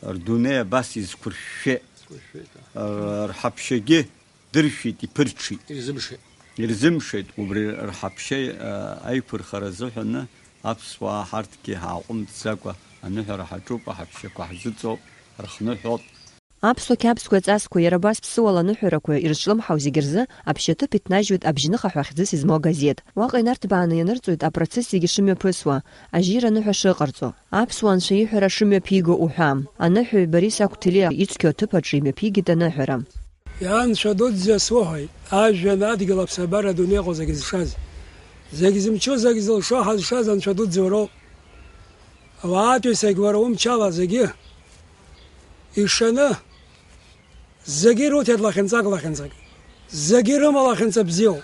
рдунеи абас изқәыршәшәеит. Изқәыршәшәеит, а. Р-, рҳаԥшьагьы дыршәит, иԥырҽит. Ирзымшеит. Ирзымшеит, убри рҳаԥшьа, а, аиқәырхара азыҳәаны аԥсуаа ҳарҭгьы ҳааҟәымҵӡакәа аныҳәара ҳаҿуп, аҳаԥшьақәа ҳзыҵоуп, ҳрыхныҳәоуп. Аԥсуа қьабзқәеи аҵасқәеи иара убас ԥсыуала аныҳәарақәа ирызҿлымҳау зегьы рзы аԥшьаҭыԥ иҭнажьуеит Абжьныха ҳәа хьӡыс измоу агазеҭ. Уаҟа инарҭбааны ианырҵоит апроцесс зегьы шымҩаԥысуа, ажьира аныҳәа шыҟарҵо, аԥсуаа анцәа иҳәара шымҩаԥиго уҳәа. Аныҳәаҩ Борис Акәҭелиа ицқьоу аҭыԥ аҿы имҩаԥигеит аныҳәара. Иа Анцәа дуӡӡа суҳәоит, ажәҩан, адгьыл, аԥсабара, адунеи аҟа зегь зшаз, зегь зымчу, зегь зылшо ҳазшаз Анцәа дуӡӡа уроуп. Ауаатәыҩсагь уара умчала зегьы ишаны, зегьы ируҭеит лахьынҵак, лахьынҵак. Зегьы ирымоу лахьынҵа бзиоуп.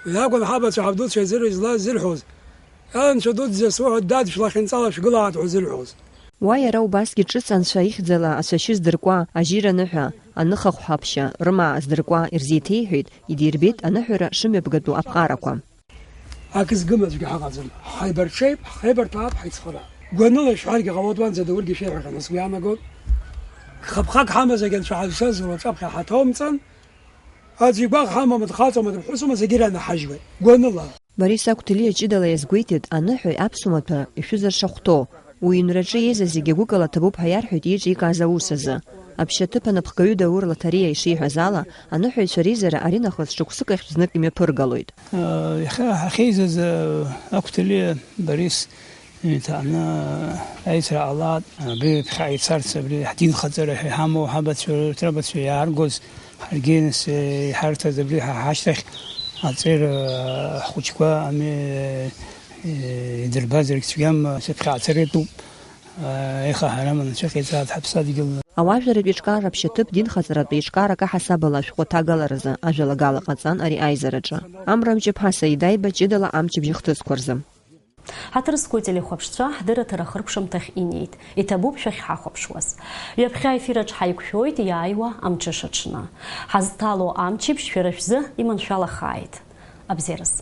Уи акәын ҳабацәа ҳабдуцәа изыр-, изла-, изырҳәоз, Анцәа дуӡӡа суҳәоит, дад, шәлахьынҵала шәгылааит ҳәа зырҳәоз. Уа иара убасгьы ҿыц анцәа ихьӡала ацәашьы здыркуа, ажьира аныҳәа, аныхахә ҳаԥшьа, рымаа здыркуа ирзеиҭеиҳәеит, идирбеит аныҳәара шымҩаԥгатәу аԥҟарақәа. Акы згым аӡәгьы ҳаҟаӡам. Ҳаибарҽеип, ҳхеибарҭәаап, ҳаицхыраап. Гәаныла ишәҳәаргьы ҟалоит, уанӡа даургьы шәеиҳәахьан, сгәы иаанагоит. Хыԥхак ҳамазаргьы анцәа ҳазшаз руаҵәаԥхьа ҳаҭоумҵан, аӡәы игәаӷ ҳамоума, дхаҵоума, дыԥҳәысума, зегьы ранаҳажьуеит. Гәаныла. Борис Акәҭелиа ҷыдала иазгәеиҭеит, аныҳәаҩ аԥсуа маҭәа ишәызар шахәҭоу, уи иҩнраҿы еизаз зегьы гәыкала ҭабуп ҳәа иарҳәеит еиҿикааз аус азы. Аԥшьаҭыԥ анапхгаҩы Даур Лаҭариа ишиҳәаз ала, аныҳәаҩцәа реизара аринахыс шықәсык ахьтә знык имҩаԥыргалоит. Иахьа ҳахьеизаз, Акәҭелиа Борис иҭааны аицра ҟалап, абри ԥхьа ицарц, абри ҳдинхаҵара ҳәа иҳамоу ҳабацәа, рабацәа иааргоз, ҳаргьы нас иҳарҭаз абри ҳа ҳашьҭахь аҵеира ҳхәыҷқәа ами, идырбазаргь цәгьам, сыԥхьа ацара иатәуп, еиха ҳара манацәа ҟаиҵааит ҳаԥсадгьыл. Ауаажәларратә еиҿкаара аԥшьаҭыԥ динхаҵаратә еиҿкаарак аҳасабала ашәҟәы аҭагаларазы ажәалагала ҟаҵан ари аизараҿы. Амра Мҷыԥҳа Саида Иба ҷыдала амчыбжь хҭысқәа рзы. Ҳаҭыр зқәу телехәаԥшцәа ҳдырраҭара ахыркәшамҭахь инеит. Иҭабуп шәахьҳахәаԥшуаз. Ҩаԥхьа аефир аҿы ҳаиқәшәоит иааиуа амҽыша аҽны. Ҳазҭало амчыбжь шәара шәзы иманшәалахааит. Абзиараз.